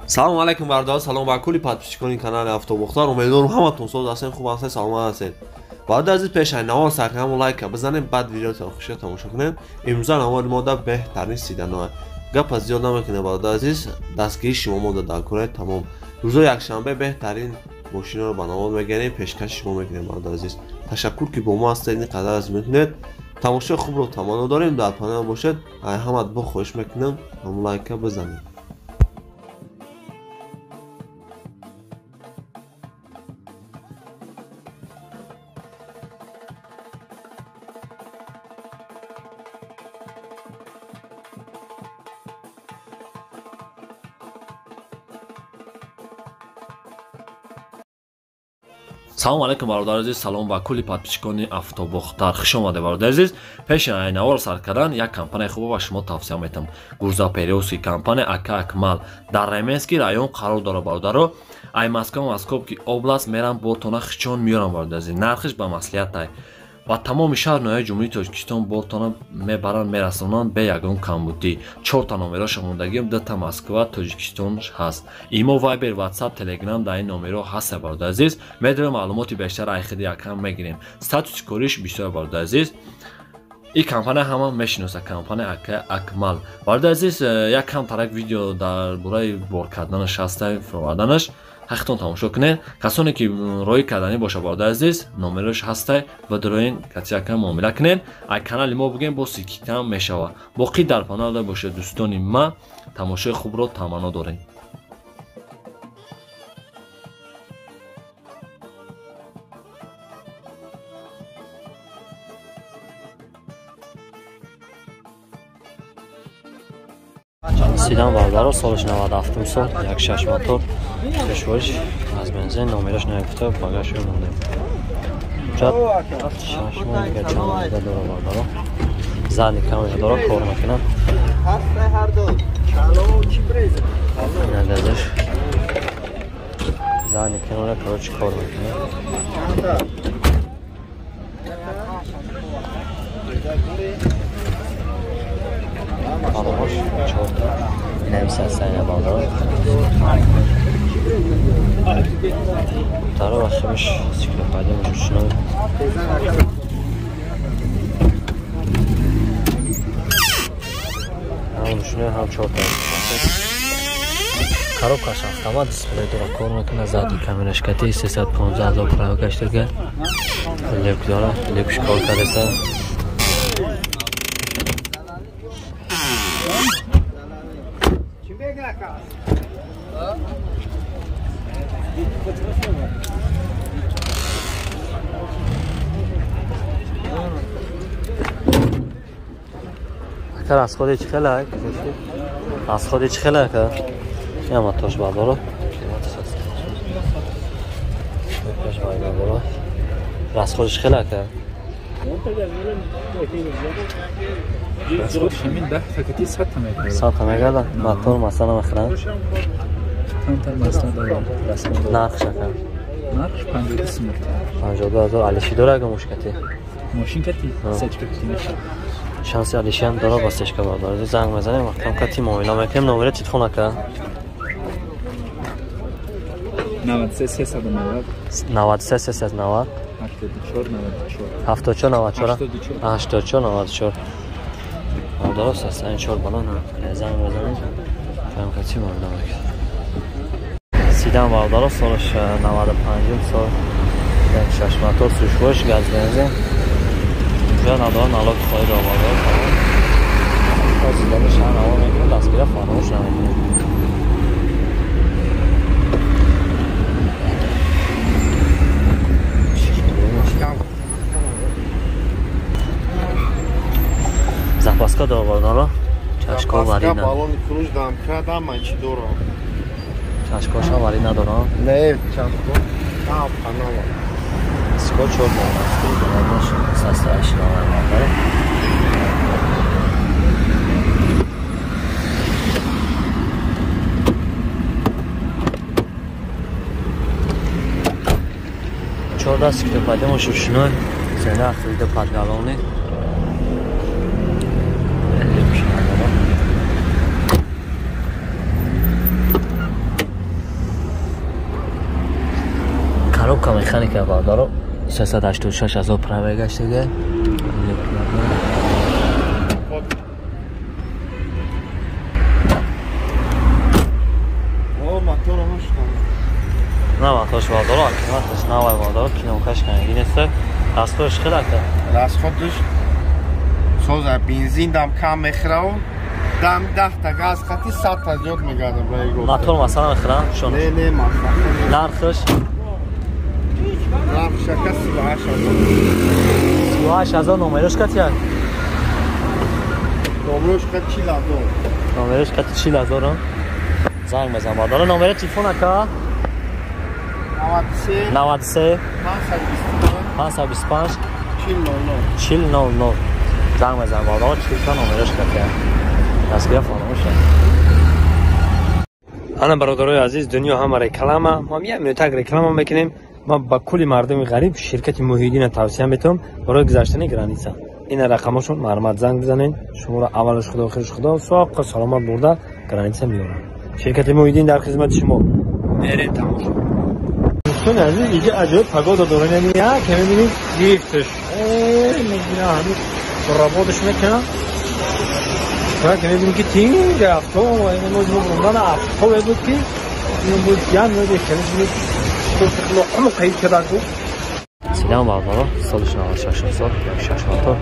Салом алейкум бародарон, салом ба кулли подписчикони канали Автобохтар. Умедворам ҳаматон соз ҳастед, хуб ҳастед, саломат ҳастед. Бародари азиз, пеш аз навор сар кардам лайка бизанем, баъд видео то охирша тамошо кунем. Имрӯза навори мо да беҳтарин седанҳо. Гап аз зиёд намекунем бародари азиз, дастгирии шумо мо да дар кунед тамом. Рӯзои якшанбе беҳтарин мошинаро ба навор мегирем, пешкаши шумо мекунем бародари азиз. Ташаккур ки бо мо ҳастед, ин қадар аз мекунед. Тамошои хубро таманно дорем, дар паноҳ бошед. Ай ҳамат бо хоҳиш мекунам, ҳам лайка бизанед. Салом алейкум бародари азиз, салом ба кулли подписчикони Автобохтар. Хуш омадед бародари азиз. Пеши навор сар кардан як компанияи хуб ба шумо тавсия метам. Гурзапериоски компания Ака Акмал дар Ременский район қарор дорад бародаро. Ай Москва, Московский область мерам бортона хичон меорам бародари азиз. Нархиш ба маслиҳат ва тамоми шаҳр ноҳияи Ҷумҳурии Тоҷикистон бортона мебаранд, мерасонанд бе ягон камбудӣ. 4та номероша мондагиам, 2та Москва, Тоҷикистон ҳаст. Имо, Вайбер, Ватсап, Телеграм дар ин номеро ҳаст бародари азиз. Медонем маълумоти бештар айхиди якам мегирем. Статуси кориш бисёр бародари азиз. Ин компания ҳама мешиноса, компания Ака Акмал. Бародари азиз, як кам тарак видео дар бораи бор карданаш ҳаста, фуроварданаш. Ҳақтон тамошо кунед. Касоне ки роӣ карданӣ боша бародари азиз, номерош ҳастай ва дороин катияка муомила кунед. Ай канали мо бигем бо сикитам мешава. Боқӣ дар паноҳ бошед дӯстони ма. Тамошои хубро таманно дорем. Седан бародаро, солаш 97 сол, 1.6 мотор, пешвориш аз бензин, номераш нагуфта, багажш монда. Ҳуҷҷат 6 моҳ дига чанд дига дора бародаро. Задний камера дора, кор мекунад. Ина газаш. Задний камера, короче, кор мекунад. Палош 4та. Инам сасайна бародаро. Таро ва химиш циклопедия мужучно. Ҳам ручной, ҳам 4та. Коробкаш автомат, дисплей дора, кор мекунад, задний камераш кати 315 ҳазор правокаш дига. Люк дора, люкш кор кардаса. Акар аз ходи чӣ хелак? Аз ходи чӣ хелак? Ин мотош бардоро. Аз ходи чӣ хелак? Ҳамин 10 факати 100 та мегардад. 100 та мегардад? Мотор масалан мехаранд? Камтар масалан дорад. Нархш ака? Нархш 52 сум. 52 ҳазор. Алиши дора ага мушкати? Мошин кати? Сечка кати мешавад. Шанси алишиам дора ба сечка бардорад. Занг мезанем, вақтам кати муомила мекунем. Номери телефон ака? 93 390 93 390 74 94 74 94 84 94. Бародаро, састани 4 бало на занг мезанем. Фаҳм кати муомила мекунем. Седан бародаро, солаш 95 сол, 1.6 мотор, сушвош, газ бензин. Уже надора налог хоҳӣ дод бародаро. Седани шаҳр навор мекунем, дастгира фаромӯш намекунем. Запаска дора бародаро, чашко вари на. Балони фурӯш дамкрад ҳама чӣ дора. Чашкоша вари надорам? Не, чашко. Панама. Ско 4 дорам. Састааш навар. Чорда циклопедия мошушиной, зена ахрида подгалони. Коробка механика бародаро 386 ҳазор пробег гаштага. На моторш бародаро, аккумуляторш навай бародаро, кинокаш канги нест. Расходш хеле ака. Расходш соза бензин дам кам мехӯрав, дам 10 та газ хати 100 та зиёд мегардам барои гол. Мотор масалан мехӯрам шон. Не, не, масалан. Нархш? Нархш ака 38 ҳазор. 38 ҳазор номерош кати як? Номерош кати 40 ҳазор. Номерош кати 40 ҳазор. Занг мезанам бародаро. Номери телефон ака? 93 525 40 00. Занг мезанам бародаро, 40 та номерош кати як. Дастгиря фаромӯш шуд. Ана бародарои азиз, дунё ҳама реклама. Мо як минутак реклама мекунем. Ма ба кулли мардуми ғариб ширкати Муҳиддинро тавсия метавам барои гузаштани граница. Ина рақамошон марҳамат занг бизанед. Шуморо аввалаш худо, охираш худо соқ саломат бурда граница меорад. Ширкати Муҳиддин дар хизмати шумо. Мерем тамошо. Дӯстони азиз, инҷа аҷоиб погода дорем. Яъне як мебинед гирифташ. Мегирам ҳамин работаш мекунам. Так мебинем ки тинг авто, ин мо бурдан авто буд ки ин буд ян мебинем Седан бародаро, соли 96 сол, 6 мотор.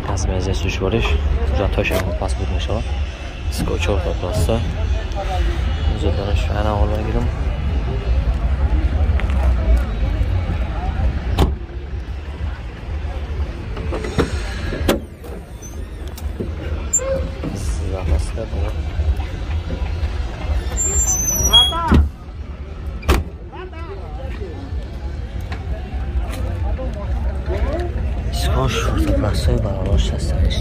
Пас мезе сушвориш, ҳуҷҷатҳояш ҳам пас буд мешавад. 34 та просто. Зудараш ана ҳол мегирам. Запаска дорад. Шуртапластҳои бародарош ҳастанд.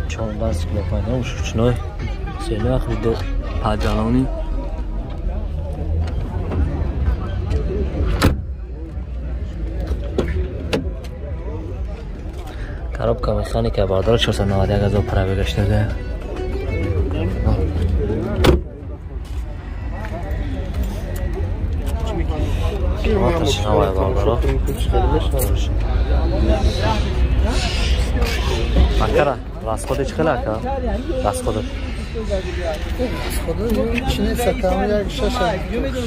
14 килопайда ушучной селах до падалони. Коробка механика бародаро 491 ҳазор пробег гаштага. Акара, расходи чӣ хел ака? Расходи.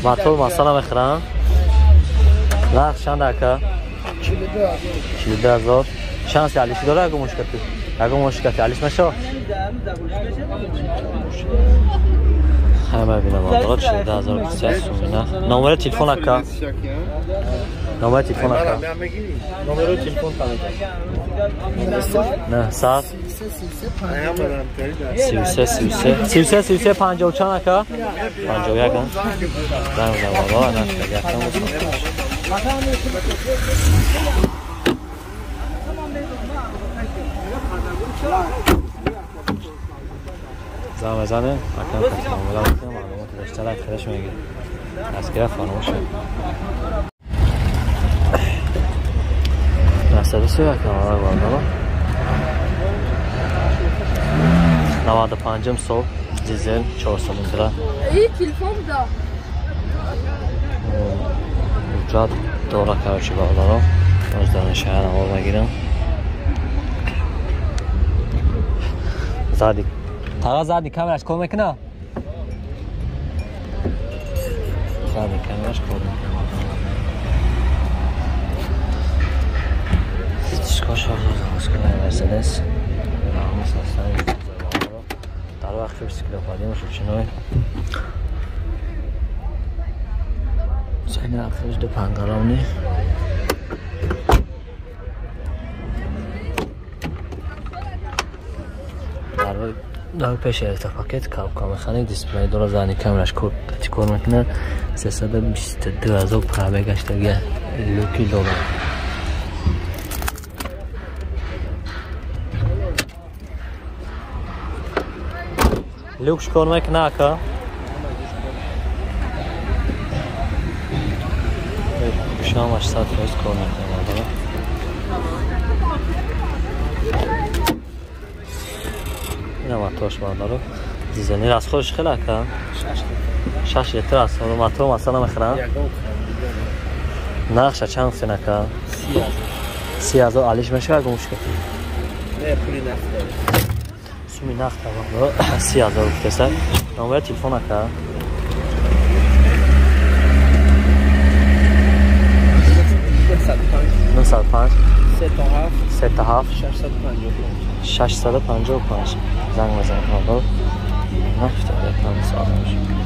Мотор масала мехӯрам. Нарх чанд ака? 42 ҳазор. Шанси алиши дора ягон мушкати? Ягон мушкати алиш мешава? Ҳама бинам бародаро 42 ҳазор 21 сумина. Номери телефон ака? Номери телефон ака? Номери телефон танед. 900 33 33 33 33 50 чанд ака? 51. Занг зад бародаро, нарх якам буд. Занг мезанем, акам кати муомила мекунем, маълумоти бештар аз худаш мегирем. Дастгиря фаромӯш шуд. 931 бародаро. 95 сол, дизел, 4 цилиндра. Ҳуҷҷат дора короче бародаро. Боз дар ин шаҳр навор мегирам. Зади. Тага зади камераш кор мекуна? Зади камераш кор мекуна. Дискош Мерседес. Дар вақти бисиклопадӣ мушучиной. Сайна африш ду пангаровни. Дар пеш электропакет, коробка механик, дисплей дора, задний камераш кор мекунад. 322 ҳазор пробег гаштага люки дорад. Люкш кор мекунад ака? Шамаш 100% кор мекунад. Ина моторш бародаро. Дизели расходш хеле ака? 6 литр аст. Мотор масала мехӯрам. Нархша чанд гуфтен ака? 30,000. Алиш мешавад гумшка? Не, пули нақд. Суми нақд 30,000 гуфтеса. Номери телефон ака? 905 37 655. Занг мезанем. Нафта, 5 соат мешавад.